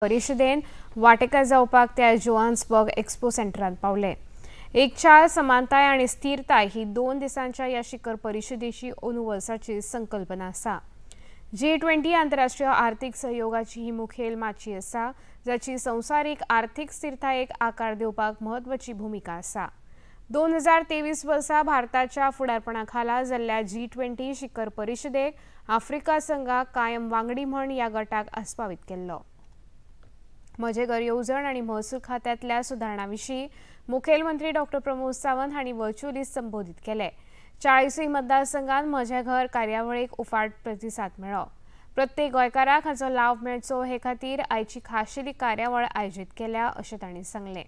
परिशदेन वांटेकार जावपाक ते आयज जोहान्सबर्ग एक्स्पो सेंटरांत पावले. एकचार, समानताय आनी स्थिरताय ही 2 दिसांच्या ह्या शिखर परिशदेची अंदू वर्साची संकल्पना आसा. G20 आंतरराष्ट्रीय आर्थिक सहयोगाची ही मुखेल माची आसा, जाची संवसारीक आर्थिक स्थिरतायेक आकार दिवपाक म्हत्वाची भुमिका आसा. 2023 वर्सा भारताच्या फुडारपणा खाला जाल्ल्या G20 शिखर परिशदेक आफ्रिका संघाक कायम वांगडी म्हण ह्या गटाक आस्पावीत केल्लो. म्हजें घर येवजण आनी महसूल खात्यांतल्या सुदारणा विशीं मुखेलमंत्री डॉक्टर प्रमोद सावंत हांणी वर्च्युअली संबोधीत केले. 40 मतदारसंघात म्हजें घर कार्यावळीक उफाट प्रतिसाद मेळ्ळो. प्रत्येक गोंयकाराक हाचो लाव मेळचो हे खातीर आयची खाशेली कार्यावळ आयोजीत केल्या अशें तांणी सांगलें.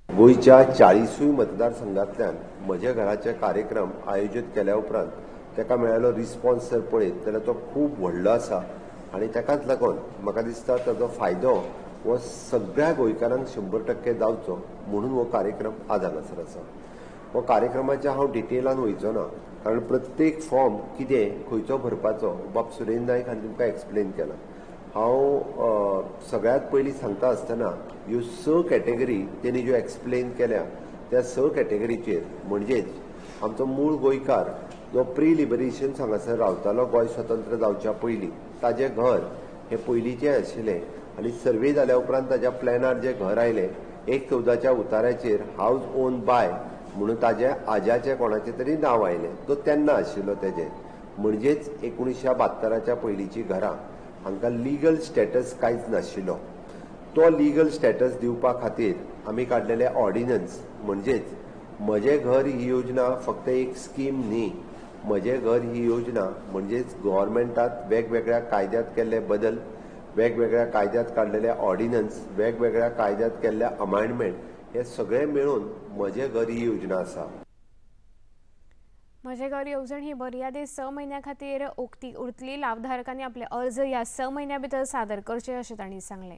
गोंयच्या 40 मतदारसंघांतल्यान म्हज्या घराचे कार्यक्रम आयोजीत केल्या उपरांत ताका मेळिल्लो रिस्पॉन्स जर पळयत जाल्यार तो खूब व्हडलो आसा आनी ताकाच लागून म्हाका दिसता ताचो फायदो हो सगळ्या गोंयकारांक 100% जावचो म्हणून हो कार्यक्रम आज हांगासर आसा. हो कार्यक्रमाच्या हांव डिटेलान वयचो ना, कारण प्रत्येक फॉर्म कितें खंयचो भरपाचो बाब सुरेंद्र नायक हांणी तुमकां एक्सप्लेन केला. हांव सगळ्यांत पयलीं सांगता आसतना ह्यो 6 कॅटेगरी तेणी ज्यो एक्सप्लेन केल्या त्या 6 कॅटेगरीचेर म्हणजेच आमचो मूळ गोंयकार जो प्री लिबरेशन हांगासर रावतालो गोंय स्वतंत्र जावच्या पयलीं, ताजें घर हें पयलींचें आशिल्लें आनी सर्वे जाल्या उपरांत ताज्या प्लॅनार जें घर आयलें 1/14च्या उताऱ्याचेर हावज ओन बाय म्हणून ताज्या आज्याचें कोणाचें तरी नांव आयलें, तो तेन्ना आशिल्लो तेजें, म्हणजेच 1972च्या पयलींचीं घरां हांकां लिगल स्टेटस कांयच नाशिल्लो. तो लिगल स्टेटस दिवपा खातीर आमी काडलेले ऑर्डिनन्स म्हणजेच म्हजें घर ही योजना फक्त एक स्कीम न्ही, म्हजें घर ही योजना म्हणजेच गव्हर्मेंटात वेगवेगळ्या कायद्यात केल्ले बदल, वेगवेगळ्या कायद्यात काडलेले ऑर्डिनन्स, वेगवेगळ्या कायद्यात केल्ले अमेंडमेंट हे सगळे मेळून म्हजें घर ही योजना आसा. म्हजें घर येवजण ही मर्यादीत 6 म्हयन्यां खातीर उक्ती उरतली. लावधारकांनी आपले अर्ज ह्या 6 म्हयन्यां भितर सादर करचे अशें तांणी सांगलें.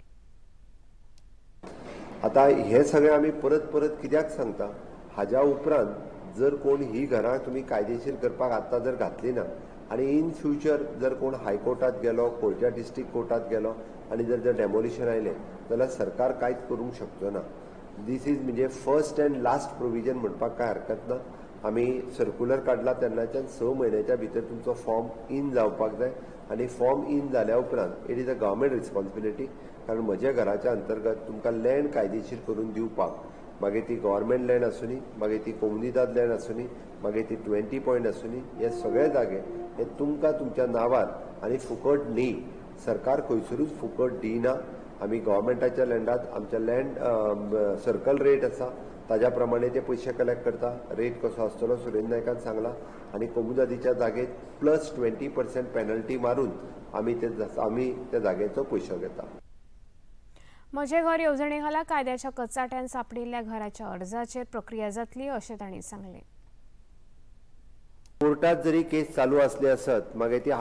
आतां हें सगळें आमी परत परत कित्याक सांगता, हाज्या उपरांत जर कोण ही घरां तुमी कायदेशीर करपाक आतां जर घातली ना आनी इन फ्युचर जर कोण हायकोर्टात गेलो, खंयच्या डिस्ट्रिक्ट कोर्टात गेलो आनी जर जर डेमोलिशन आयलें जाल्यार सरकार कांयच करूंक शकचो ना. These is म्हणजे फर्स्ट अँड लास्ट प्रोविजन म्हणपाक कांय हरकत ना. आमी सर्कुलर काडला तेन्नाच्यान 6 म्हयन्याच्या भितर तुमचो फॉर्म इन जावपाक जाय आनी फॉर्म इन जाल्या उपरांत it is a government responsibility, कारण म्हज्या घराच्या अंतर्गत तुमकां लँड कायदेशीर करून दिवपाक, मागीर ती गव्हर्मेंट लँड आसूनी, मागीर ती कोमुनिदाद लँड आसूनी, मागीर ती 20 पॉयंट आसूनी, हे सगळे जागे हे तुमकां तुमच्या नांवार आनी फुकट न्ही, सरकार खंयसरूच फुकट दिना. आमी गव्हर्मेंटाच्या लँडात आमच्या लँड सर्कल रेट आसा ताज्या प्रमाणे ते पयशे कलेक्ट करता. रेट कसो आसतलो सुरेंद्र नायकान सांगला आनी कोमुनिदादीच्या जागेत प्लस 20% पेनल्टी मारून आमी त्या जागेचो पयशो घेता. म्हजें घर येवजणे खाला कायद्याच्या कचाट्यान सांपडिल्ल्या घराच्या अर्जाचेर प्रक्रिया जातली अशें तांणी सांगलें. कोर्टात जरी केस चालू आसली आसत, मागीर ती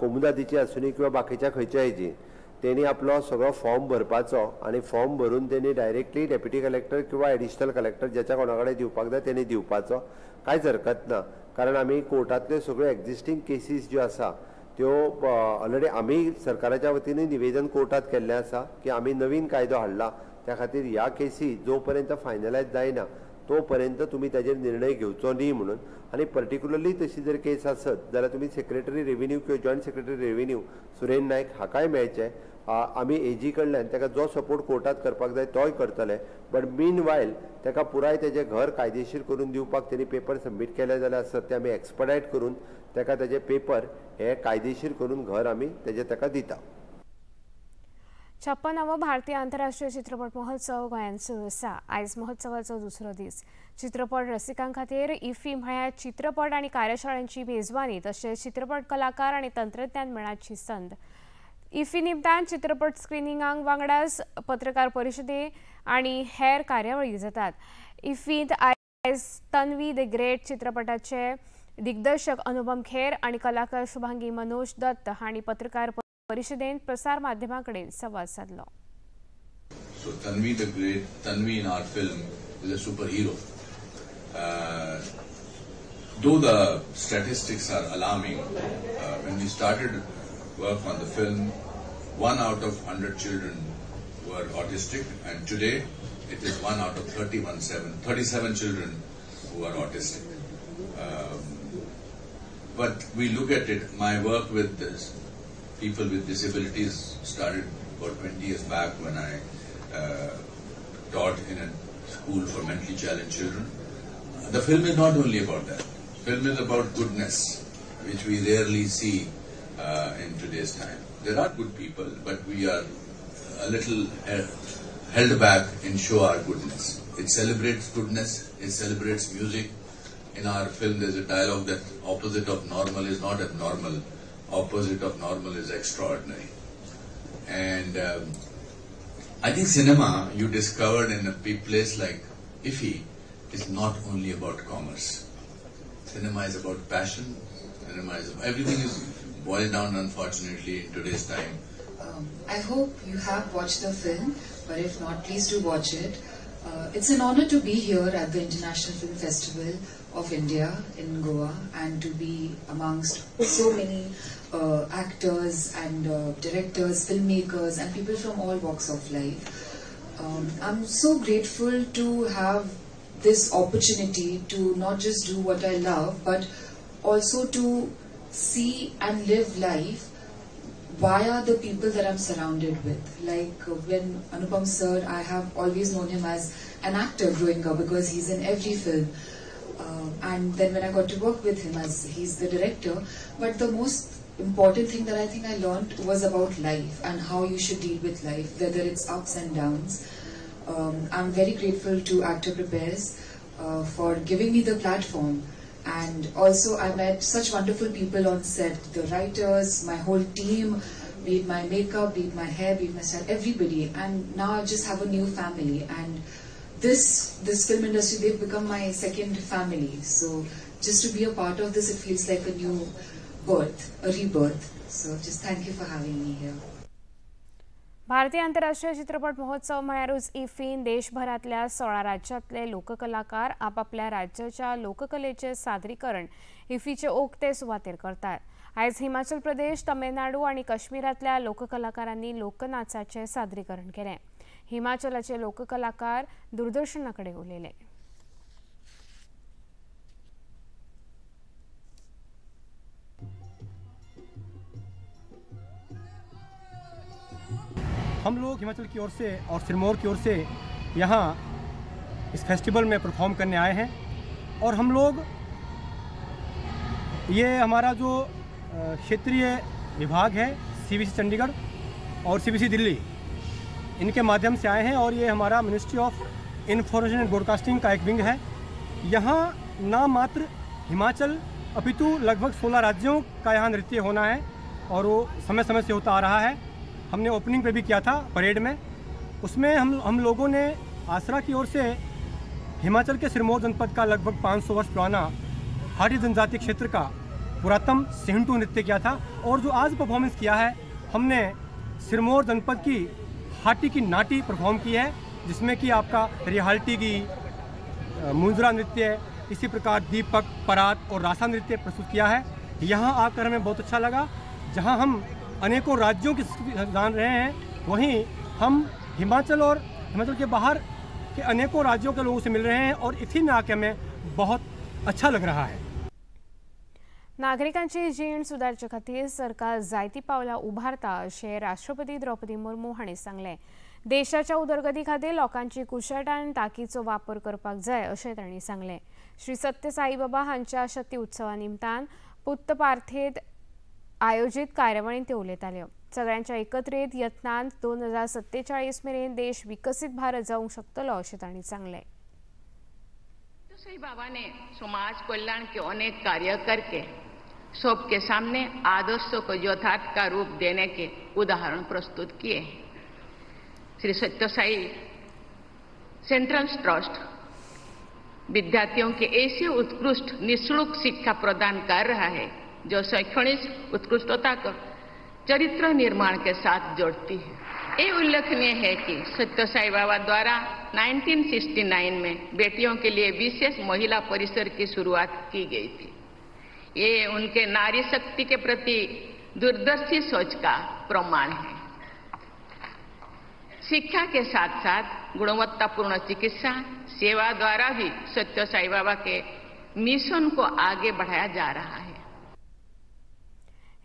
कोमुनिदादीची आसूनी किंवा बाकीच्या खंयच्या हेजी, तेणी आपलो सगळो फॉर्म भरपाचो आनी फॉर्म भरून तेणी डायरेक्टली डेप्युटी कलेक्टर किंवा एडिशनल कलेक्टर ज्याच्या कोणा कडेन दिवपाक जाय तेणी दिवपाचो, कांयच हरकत ना. कारण आमी कोर्टांतल्यो सगळ्यो एग्जिस्टींग केसीस ज्यो आसा त्यो ऑलरेडी आमी सरकाराच्या वतीन निवेदन कोर्टात केल्लें आसा की आमी नवीन कायदो हाडला, त्या खातीर ह्या केसी जो पर्यंत फायनलायज जायना तो पर्यंत तुमी ताजेर निर्णय घेवचो न्ही म्हणून. आनी पर्टिक्युलरली तशी जर केस आसत जाल्यार तुमी सेक्रेटरी रेव्हेन्यू किंवा joint secretary revenue Surendra Naik हाकाय मेळचें. आमी एजी कडल्यान ताका जो सपोर्ट कोर्टात करपाक जाय तोय करतले, बट मीन वायल ताका पुराय तेजें घर कायदेशीर करून दिवपाक तेणी पेपर सबमीट केले जाल्यार आसत ते आमी एक्सपडायट करून ताका तेजे पेपर हे कायदेशीर करून घर आमी तेजे ताका दिता. 56वो भारतीय आंतरराष्ट्रीय चित्रपट महोत्सव गोंयांत सुरू आसा. आयज महोत्सवाचो दुसरो दीस. चित्रपट रसिकां खातीर इफ्फी म्हळ्यार चित्रपट आनी कार्यशाळांची मेजवानी तशेंच चित्रपट कलाकार आनी तंत्रज्ञान मेळाची संद. इफ्फी निमतान चित्रपट स्क्रिनिंगांक वांगडाच पत्रकार परिशदे आनी हेर कार्यावळी जातात. इफ्फींत आयज तन्वी the great चित्रपटाचे दिग्दर्शक अनुपम खेर आनी कलाकार शुभांगी मनोज दत्त हांणी पत्रकार परिशदेन प्रसार माध्यमां कडेन संवाद सादलो. So Tanvi the Great, Tanvi in our film is a superhero. Though the statistics are alarming, when we started work on the film, 1 out of 100 children were autistic, and today it is 1 out of 37 children who are autistic. But we look at it, my work with this, people with disabilities started about 20 years back when I taught in a school for mentally challenged children. The film is not only about that. Film is about goodness, which we rarely see in today's time. There are good people, but we are a little held back in show our goodness. It celebrates goodness, it celebrates music. In our film there's a dialogue that opposite of normal is not abnormal, opposite of normal is extraordinary. And I think cinema, you discovered in a place like IFFI, is not only about commerce. Cinema is about passion, cinema is, everything is boiled down, unfortunately, in today's time. I hope you have watched the film, but if not, please do watch it. It's an honor to be here at the International Film Festival of India in Goa and to be amongst so many actors and directors, filmmakers and people from all walks of life. I'm so grateful to have this opportunity to not just do what I love, but also to see and live life via the people that I'm surrounded with. Like when Anupam sir, I have always known him as an actor growing up because he's in every film. And then when I got to work with him as he's the director, but the most important thing that I think I learned was about life and how you should deal with life, whether it's ups and downs. I'm very grateful to Actor Prepares for giving me the platform. And also I met such wonderful people on set, the writers, my whole team, be it my makeup, be it my hair, be it my style, everybody. And now I just have a new family. And this film industry, they've become my second family. So just to be a part of this, it feels like a new birth, a rebirth. So just thank you for having me here. भारतीय आंतरराष्ट्रीय चित्रपट महोत्सव म्हळ्यारूच इफीन देशभरांतल्या 16 राज्यांतले लोककलाकार आपापल्या राज्याच्या लोककलेचे सादरीकरण इफीचे ओक्ते सुवातेर करतात. आयज हिमाचल प्रदेश, तमिळनाडू आनी काश्मीरांतल्या लोककलाकारांनी लोकनाचाचे सादरीकरण केलें. हिमाचलाचे लोककलाकार दूरदर्शना कडेन उलयले. हम लोग हिमाचल की ओर से और सिरमौर की ओर से यहाँ इस फेस्टिवल में परफॉर्म करने आए हैं। और हम लोग, ये हमारा जो क्षेत्रीय विभाग है सीबीसी चंडीगढ़ और सीबीसी दिल्ली, इनके माध्यम से आए हैं। और ये हमारा ministry of information and broadcasting का एक विंग है। यहाँ ना मात्र हिमाचल अपितु लगभग 16 राज्यों का यहाँ नृत्य होना है और वो समय समय से होता आ रहा है। हमने ओपनिंग पे भी किया था परेड में, उसमें हम लोगों ने आसरा की ओर से हिमाचल के सिरमौर जनपद का लगभग 500 वर्ष पुराना हाटी जनजाति क्षेत्र का पुरातन सिंहटू नृत्य किया था। और जो आज परफॉर्मेंस किया है, हमने सिरमौर जनपद की हाटी की नाटी परफॉर्म की है, जिसमें कि आपका रिहाल्टी की मुंजरा नृत्य, इसी प्रकार दीपक, परात और रासा नृत्य प्रस्तुत किया है। यहाँ आकर हमें बहुत अच्छा लगा। जहाँ हम अनेकों राज्यों की जान रहे हैं, वहीं हम हिमाचल और हिमाचल के बाहर के अनेकों राज्यों के लोगों से मिल रहे हैं और इसी में आके हमें बहुत अच्छा लग रहा है। नागरिकांची जीण सुदारचे खातीर सरकार जायती पावलां उबारता अशें राष्ट्रपती द्रौपदी मुर्मू हांणी सांगलें. देशाच्या उदरगती खातीर लोकांची कुशळटाय आनी तांकीचो वापर करपाक जाय अशें तांणी सांगलें. श्री सत्य साईबाबा हांच्या शती उत्सवा निमतान पुत्तपार्थेंत आयोजित कार्यावळींत ते उलयताले. सगळ्यांच्या एकत्रीत यत्नान 2047 मेरेन देश विकसित भारत जावंक शकतलो अशें तांणी सांगलें. साई बाबा ने समाज कल्याण के अनेक कार्य करके सबके सामने आदर्शों को यथार्थ का रूप देने के उदाहरण प्रस्तुत किए हैं। श्री सत्य साई सेंट्रल ट्रस्ट विद्यार्थियों के ऐसे उत्कृष्ट निःशुल्क शिक्षा प्रदान कर रहा है जो शैक्षणिक उत्कृष्टता को चरित्र निर्माण के साथ जोड़ती है। ये उल्लेखनीय है कि सत्य साई बाबा द्वारा 1969 में बेटियों के लिए विशेष महिला परिसर की शुरुआत की गई थी। ये उनके नारी शक्ति के प्रति दूरदर्शी सोच का प्रमाण है। शिक्षा के साथ साथ गुणवत्तापूर्ण चिकित्सा सेवा द्वारा भी सत्य साई बाबा के मिशन को आगे बढ़ाया जा रहा है।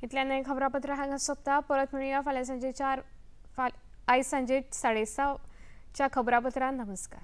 इतल्यान खबरापत्र हांगा सोंपता। परत मेळुया फाल्यां सांजे 4 आयज सांजे 6:30 खबरापत्रांत। नमस्कार।